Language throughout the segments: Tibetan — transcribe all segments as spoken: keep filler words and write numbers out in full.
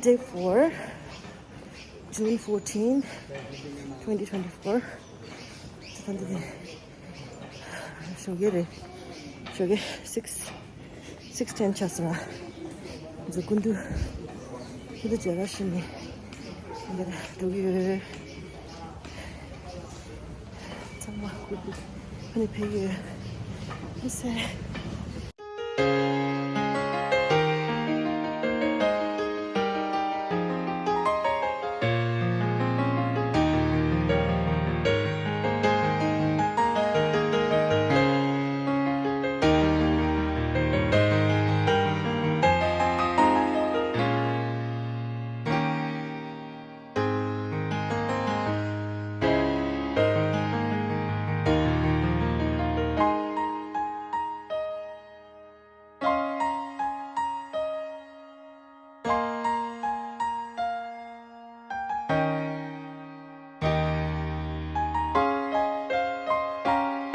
Day four, June fourteen, twenty twenty-four. ད་ལྟ་དེ་ཞོགས་ཀས་རེད། ཞོགས་ཀས་six, six ten ཆགས་སོང་། ང་ཚོ་སྐུ་མདུན། སྐུ་མདུན་མཇལ་ཁ་ཞུས་ནས་འདིར་འགྲོ་གི་ཡོད། ཚང་མ་སྐུ་མདུན་ཕ་ནས་ཕེབས་ཡོད། ཨ་སེ།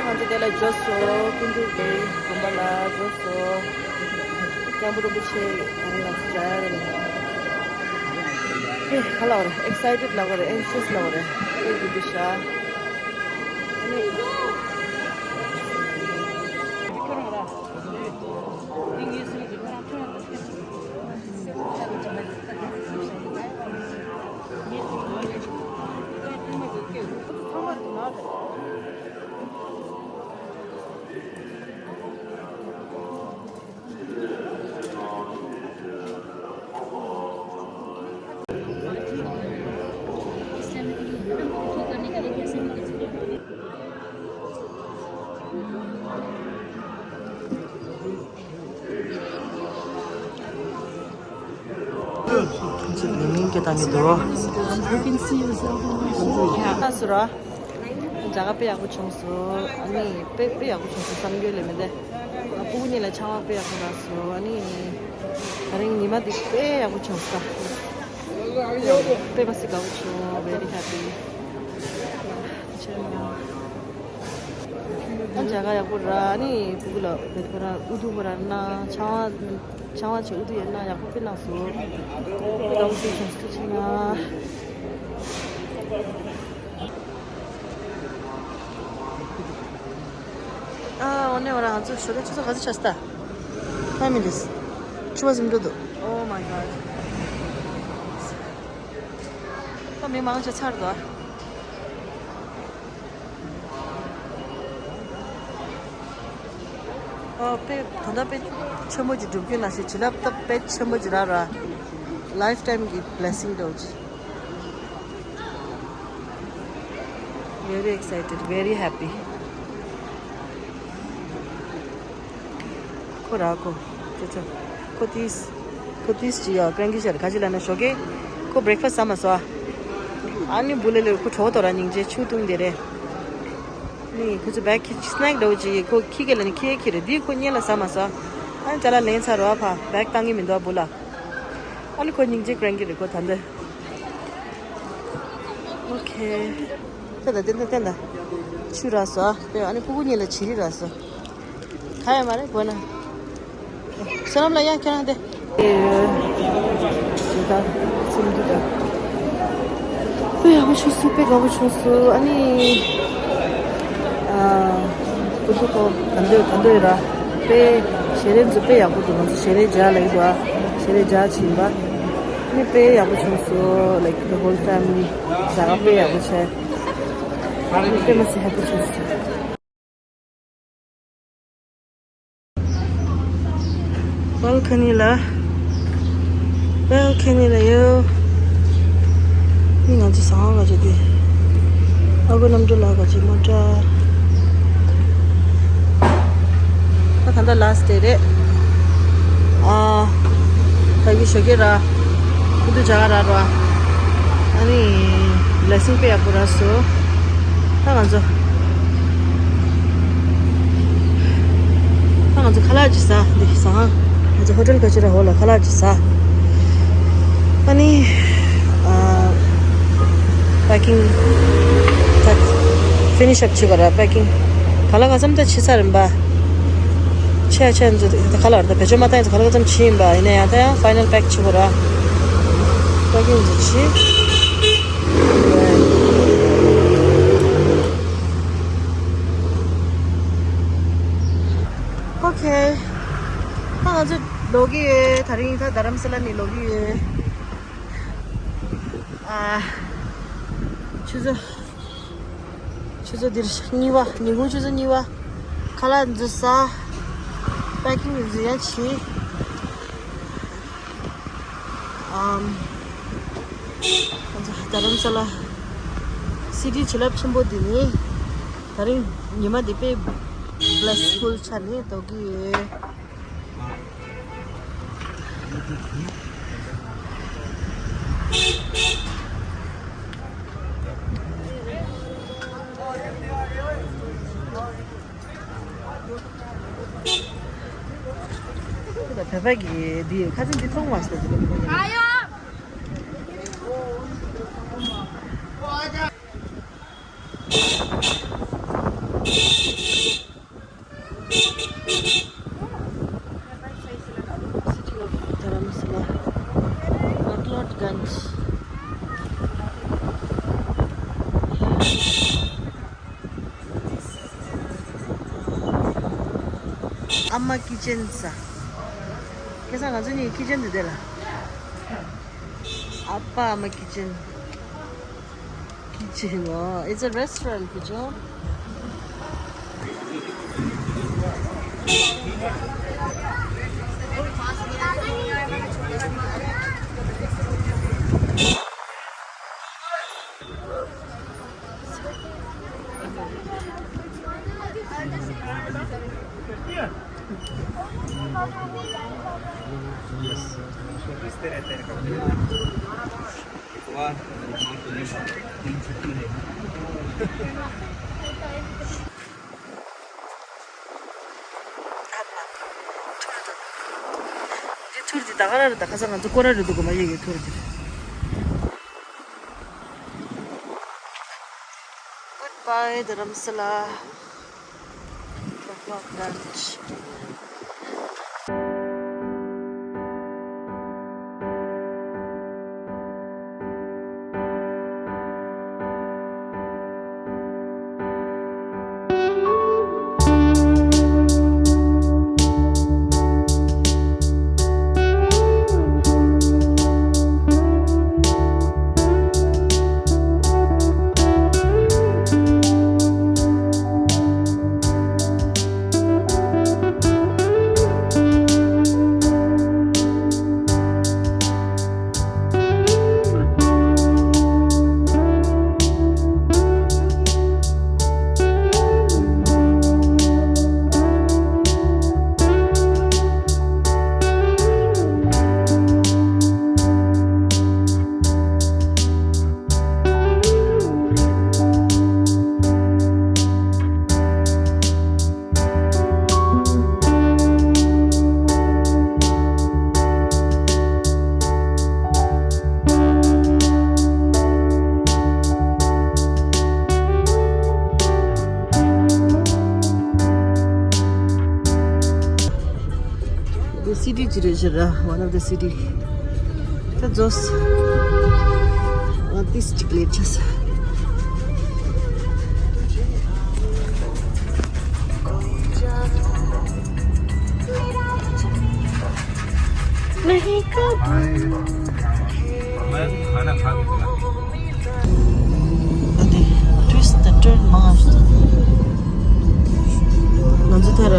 ང་ཚོ་དེ་ལ་འབྱོར་སོང་། སྐུ་མདུན་གྱི་དགོན་པ་ལ་འབྱོར་སོང་། སྐྱབས་མགོན་རིན་པོ་ཆེ་ད་རིང་ང་ཚོ་མཇལ་ཡ་རེད། ཨེ་ག་ལབ་དགོས་རེད། ཨེག་སའི་ཊེཌ་ལབ་དགོས་རེད། ཨེང་ཤི་ཡས་ལབ་དགོས་རེད། ཨེ་འདི་འདུག་ཤག་ཁྱེད་ཚོས་ལེ་མིང་སྐད་བཏང་གི་འདུག་ལྟ་སོང་ར། མཇལ་ཁ་དཔེ་ཡག་པོ་བྱུང་སོང་། ཨ་ནི་དཔེ་དཔེ་ཡག་པོ་བྱུང་སོང་། བསམ་རྒྱུ་ལས་མེད་དེ། ཨ་ཕྲུ་གུ་གཉིས་ལ་ཆང་བ་དཔེ་ཡག་པོ་རག་སོང་། ཨ་ནི་ད་རིང་ཉི་མ་འདི་དཔེ་ཡག་པོ་བྱུང་སོང་། དཔེ་མ་སྲིད་དགའ་པོ་བྱུང་། Very happy. ཨ་མཇལ་ཁ་ཡག་པོ་རག་ཨ་ནི་ཕྲུ་གུ་ལ་བེད་ཁོ་རང་ཨུ་ཐུག་ཁོ་རང་གནང་། ཆང་བ་ཆང་བ་ཆེ་ཨུ་ཐུག་ཡོད་ན་ཡག་པོ་དཔེ་གནང་སོང་། དགའ་པོ་བྱུང་སོང་། ཐུགས་རྗེ་གནང་། ཨ་འོ་ནས་འོ་ར། ང་ཚོ་ཞོགས་ཀས་ཆུ་ཚོད་ག་ཚོད་ཆགས་སོང་ད། Five minutes. ཆུ་བ་ཟིན་འགྲོ་འདུག Oh my god. ད་མི་མང་ཆེ་ཚར་འདུག་ཨ་དཔེ་ད་ལྟ་དཔེ་ཆེན་པོ་ཅིག་སྒྲུབ་རྒྱུ་ནང་བཞིན་བྱིན་རླབས་ད་དཔེ་ཆེན་པོ་ཅིག་རག་ར། Lifetime གི་blessing འདྲ་བོ་ཅིག Very excited, very happy. ཁོ་ར་ཁོ། ཅོ་ཅོ། ཁོ་ཏིས། ཁོ་ཏིས་ཅི་ཡ་ཀྲན་གི་ཤར་ག་ཅི་ལ་ན་ཞོགས་ཀས། ཁོ་breakfast ཟ་མ་སོ་ཨ། ཨ་ནི་བུ་ལེ་ལེ་ཁོ་གྲོགས་དོ་ར་སྙིང་རྗེ་ཆུ་བཏུང་དེ་རེད། ནི་ཁོ་ཚོ་bag ཁི་snack འདྲ་བོ་ཅི་ཁོ་ཁི་གེ་ལ་ནི་ཁི་ཁི་རེད། འདི་ཁོ་གཉེན་ལ་ཟ་མ་སོ་ཨ། ཨ་ནི་ཅ་ལག་ལེན་ཚར་རོ་ཨ་ཕ་bag བཏང་གི་མི་འདུག་ཨ་བུ་ལ། ཨ་ནི་ཁོ་སྙིང་རྗེ་ཀྲན་གི་རེད་ཁོ་ད་འདི། Okay. ཏན་ཏན་ཏན་ཏན་ཏན་ཏན། ཆུ་རག་སོ། དེ་ཨ་ནི་ཕྲུ་གུ་གཉིས་ལ་བྱི་རིལ་རག་སོ། ཁ་ཡ་མ་རེད་དགོས་ན། བསོད་ནམས་ལ་ཡ་ཁྱེད་རང་དེ། དེ་ད་སེམས་འདི་ད། དཔེ་ཡག་པོ་བྱུང་སོང་། དཔེ་དགའ་པོ་བྱུང་སོང་། ཨ་ནི། ཨ། ཁོ་ཚོ་ཁོ་ག་འདོད་ག་འདོད་ར། དཔེ་ཞལ་རས་ཚོ་དཔེ་ཡག་པོ་འདུག་ང་ཚོ་ཞལ་རས་སྦྱར་ལ་ཡི་འདུག་ཨ། ཞལ་རས་སྦྱར་ཕྱིན་པ། ནི་དཔེ་ཡག་པོ་བྱུང་སོང་། Like the whole family ཟ་ག་དཔེ་ཡག་པོ་བྱས། ནི་དཔེ་མ་སྲིད་ཧེ་པི་བྱུང་སོང་། Balcony ལ། Balcony ལ་ཡོད། ནི་ང་ཚོ་ཟ་ཁང་ག་ཅིག་དེ། ཨ་ཁུ་རྣམ་གྲོལ་ལགས་ག་ཅིག་མ་འདྲ། ད་ད་ལྟ་last day རེད། ཨ། ད་གི་ཞོགས་ཀས་ར། ཁུ་ཏུ་ཇ་ག་ར་ར། ཨ་ནི་blessing དཔེ་ཡག་པོ་རག་སོང་། ད་ང་ཚོ། ད་ང་ཚོ་ཁ་ལག་ཅིག་ཟ་འདི་ཟ་ཁང་། ང་ཚོ་ཧོ་ཊེལ་ག་ཅིག་ར་འོག་ལ་ཁ་ལག་ཅིག་ཟ། ཨ་ནི། ཨ། packing ད་finish up བྱེད་དགོས་ར། packing ག་ལ་ག་ཙམ་ད་བྱེད་ཚར་ཡིན་པ། ཆེ་ཆེ་ཚོ་ད་ག་ལ་ར་ད་བེད་སྤྱོད་མ་བཏང་ཡིན་ཚོ་ག་ལ་ག་ཙམ་བྱེད་ཡིན་པ། ཡིན་ན་ཡང་ད་ཡང་final pack བྱེད་དགོས་ར། པ་ཀིང་ཅིག་བྱེད། ཨོ་ཁེ། ད་ང་ཚོ་ལོག་གི་ཡོད། དེ་རིང་ད་རྡ་རམ་ས་ལ་ནས་ལོག་གི་ཡོད། ཨ། ཆུ་ཚོད། ཆུ་ཚོད་འདིར་གཉིས་པ། ཉིན་གུང་ཆུ་ཚོད་གཉིས་པ། ཁ་ལག་འཛུལ་ས། པེ་ཀིང་འཛུལ་ཡ་བྱེད། ཨམ། ང་ཚོ་རྡ་རམ་ས་ལ་སི་ཊི་བྱིན་རླབས་ཆེན་པོ་འདི་ནི། དེ་རིང་ཉི་མ་འདི་དཔེ་བི་ལེ་སི་ཕུལ་ཆགས་ནས་ལྡོག་གི་ཡོད། བོད་པ་གི་འདི་ཁ་སང་འདི་མཐོང་མ་སོང་། City of Dharamsala, McLeodganj. ཨ་མ་ཀི་ཅན་ཟེར། ཁ་སང་ང་ཚོ་གཉིས་ཀི་ཅན་དུ་བསྡད་ལ། ཨ་ཕ་ཨ་མ་ཀི་ཅན། Kitchen, oh, it's a restaurant, kitchen. འདི་ཐུར་འདི་ད་ག་ར་རེད། ད་ཁ་སང་ང་ཚོ་སྐོར་ར་རེད་འདུག་གོ་མ་ཡེ་གི་ཐུར་འདི། Goodbye Dharamsala. The city ཅིག་རེད་ཤག་ར། One of the city. ད་ཛོས། ཨ་ཏིས་ཅིག་ལེབ་ཆ་ས། ཨ་ཏི། Twist and turn མང་ང་ཚོ་ད་ར།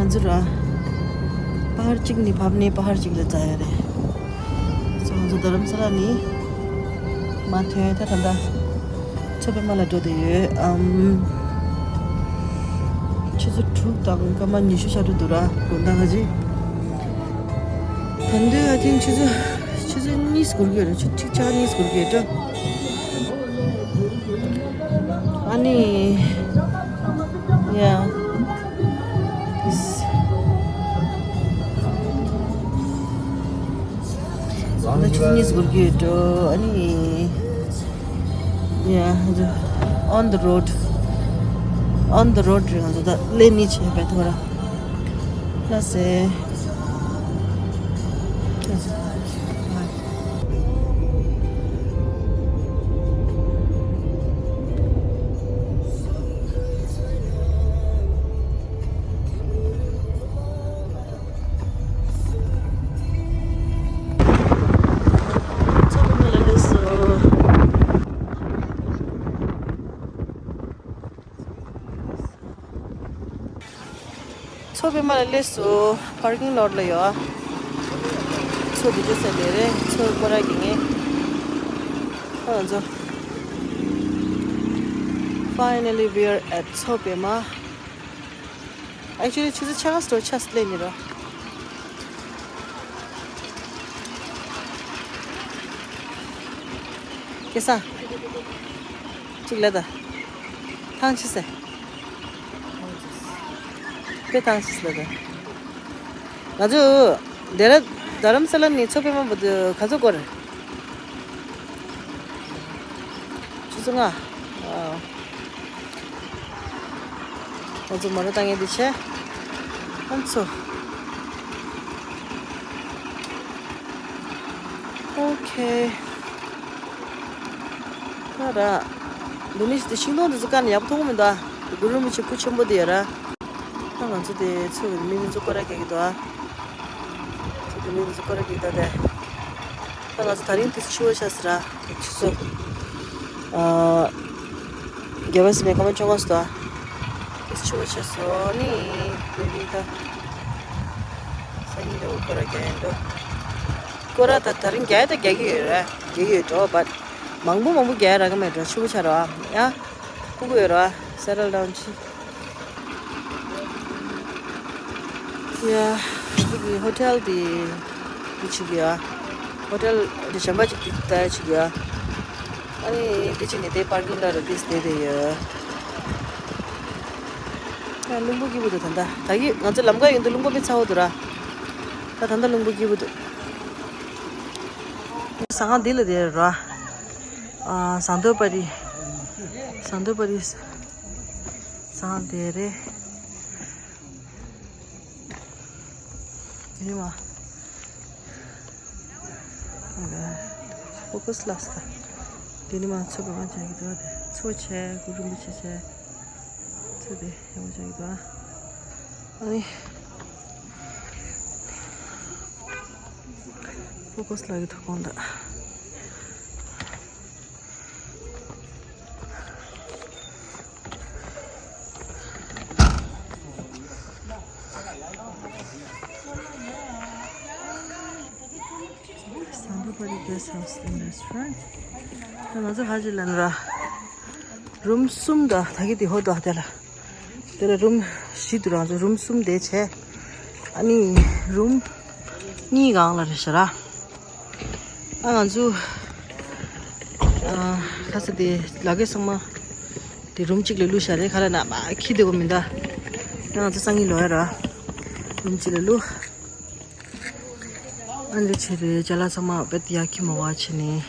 ང་ཚོ་ར། པ་ཧར་གཅིག་ནས་བབས་ནས་པ་ཧར་གཅིག་ལ་འཛེགས་ཡ་རེད། སོ་ང་ཚོ་རྡ་རམ་ས་ལ་ནས་མར་ཐོན། ད་ད་ལྟ་མཚོ་པདྨ་ལ་འགྲོ་བསྡད་ཡོད། ཨམ། ཆུ་ཚོད་དྲུག་དང་སྐར་མ་ཉི་ཤུ་ཤར་དུས་འདུག་ར། དགོང་དག་ག་ཅི། ད་དུང་I think ཆུ་ཚོད་ཆུ་ཚོད་གཉིས་འགོར་གྱི་ཡོད་རེད། ཆུ་ཚོད་གཅིག་ཆ་གཉིས་འགོར་གྱི་ཡོད་འགྲོ། ཨ་ནི། Yeah. This. ད་ཆུ་ཚོད་གཉིས་འགོར་གྱི་ཡོད་འགྲོ། ཨ་ནི། Yeah, on the road. On the road རེད། ང་ཚོ་ད་ལས་ནི་བྱས་པའི་ཐོག་ར། ལ་སེ། མཚོ་པདྨ་ལ་སླེབས་སོང་། པར་ཀིང་ལོཊ་ལ་ཡོད། མཚོ་འདི་ཚོ་ཟེར་ལེ་རེད། མཚོ་སྐོར་ར་གི་ངེས། ཨ་ང་ཚོ། Finally, we are at མཚོ་པདྨ། Actually, ཆུ་ཚོད་ཆ་ག་སྟོར་ཆ་སླེབས་ནི་རོ། སྐལ་བཟང་། གཅིག་ལ་ད། ཐང་ཆད་ཟེར། དཔེ་ཐང་ཆད་ཟེར་ལ་ད། ང་ཚོ་དེ་ར་རྡ་རམ་ས་ལ་ནས་མཚོ་པདྨ་བར་དུ་ག་ཚོད་འགོར། ཆུ་ཚོད་ལྔ། ཨ། ང་ཚོ་མོ་ཊ་བཏང་ཡས་འདི་བྱས། ཨ་མཚོ། ཨོ་ཁེ། ད་ར། འདི་ནི་ཤིང་སྡོང་འདི་ཚོ་བཀར་ནས་ཡག་པོ་མཐོང་གི་མི་འདུག་ཨ། གུ་རུ་རིན་པོ་ཆེ་སྐུ་ཆེན་པོ་དེ་ཡོད་ར། ད་ང་ཚོ་དེ་ཚོ་གི་མི་མི་ཚོ་སྐོར་ར་རྒྱག་གི་འདུག་ཨ། ཚོ་དེ་མི་མི་ཚོ་སྐོར་ར་རྒྱག་གི་འདུག་དེ། ད་ང་ཚོ་དེ་རིང་དེ་ཚོ་ཕྱི་པོ་ཆགས་སི་ར། དེ་ཆུ་ཚོད། ཨ། བརྒྱད་པ་ཟིན་ནས་སྐར་མ་བཅོ་ལྔ་སོ། དེ་ཆུ་བ་ཆ་སོ་ནི། ནི་ནི་ད། སང་ཉིན་ལ་སྐོར་ར་རྒྱག་ཡིན་འགྲོ། སྐོར་ར་ད་དེ་རིང་རྒྱག་ཡ་ད་རྒྱག་གི་ཡོད་ར། རྒྱག་གི་ཡོད་འགྲོ། བཊ་མང་པོ་མང་པོ་རྒྱག་ཡ་རག་གི་མེད་འགྲོ། ཆུ་བ་ཆ་ར་ཡ། ཁུག་གི་ཡོད་ར། སེ་ཊལ་ཌའུན་ཆི། ཡ། ཁོ་གི་ཧོ་ཊེལ་དེ་དེ་ཅིག་ཡ། ཧོ་ཊེལ་དེ་གཞན་པ་ཅིག་དེ་ལྟ་ཅིག་ཡ། ཨ་ནི་དེ་ཅིག་ནི་དེ་པར་ཀིང་ལ་ར་དེ་དེ་དེ་ཡ། ཡ་རླུང་བུ་སྐྱིད་པོ་འདུག་ད་ལྟ་ད་གི་ང་ཚོ་ལམ་ཁ་ཡོང་དུས་རླུང་བུ་དཔེ་ཚ་བོ་འདུག་ར། ད་ད་ལྟ་རླུང་བུ་སྐྱིད་པོ་འདུག་ཟངས་དཀར་འདི་ལ་དེ་ར། ཨ། ཟངས་མདོག་དཔལ་རི། ཟངས་མདོག་དཔལ་རི། ཟངས་དེ་རེད། དེ་ནི་མ། ཕོ་ཀས་ལ་སྟ། དེ་ནི་མ་མཚོ་པདྨ་བྱ་གི་འདུག་དེ། མཚོ་བྱས། གུ་རུ་རིན་པོ་ཆེ་བྱས། མཚོ་དེ་ཡག་པོ་བྱ་གི་འདུག་ཨ་ནི། ཕོ་ཀས་ལ་གི་ཐོག་ཁོང་ད། Sandupari Guest House and Restaurant. ད་ང་ཚོ་ཧ་ཅི་ལན་ར། རུམ་གསུམ་དང་ད་གི་དེ་ཧོ་དོ་དེ་ལ། དེ་ལ་རུམ་བཞི་འདུག་རང་ཚོ་རུམ་གསུམ་དེ་བྱས། ཨ་ནི་རུམ་གཉིས་གང་ལ་རེད་ཤག་ར། ཨ་ང་ཚོ། ཨ། ཁ་ས་དེ་ལ་གེ་ཚང་མ། དེ་རུམ་གཅིག་ལ་བླུགས་ཤག་རེད། ཁ་ལ་ན་མ་ཁྱི་དེ་གོ་མི་འདའ། ཨ་ང་ཚོ་སང་ཉིན་ལོག་ཡ་ར། རུམ་གཅིག་ལ་བླུགས། ཨ་འདི་ཆེ་རེད། ཅ་ལག་ཚང་མ་བེད་ཡ་ཁྱི་མ་བ་ཆེ་ནི།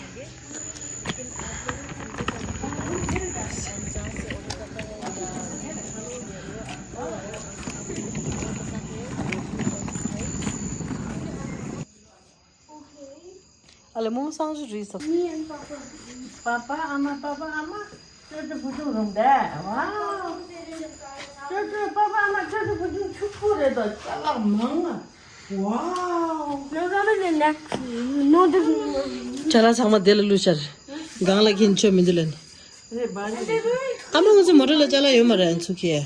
ཨ་ལེ་མོ་སང་ཞུ་རེད་ས། པ་པ་ཨ་མ། པ་པ་ཨ་མ། ཅོ་ཅོ་བུ་ཆུང་རུམ་བསྡད། ཝའོ། ཅོ་ཅོ། པ་པ་ཨ་མ། ཅོ་ཅོ་བུ་ཆུང་ཕྱུག་པོ་རེད་དོ། ཅ་ལག་མང་ང་། ཝའོ། ཅ་ལག་ཚང་མ་དེ་ལ་བླུགས་ཤར། སྒང་ལ་ཁྱེད་ཆོ་མི་འདུག་ལན། ཨ་མ་ང་ཚོ་མོ་ཊ་ལ་ཅ་ལག་ཡོད་མ་རེད། ཚུགས་ཁྱེད།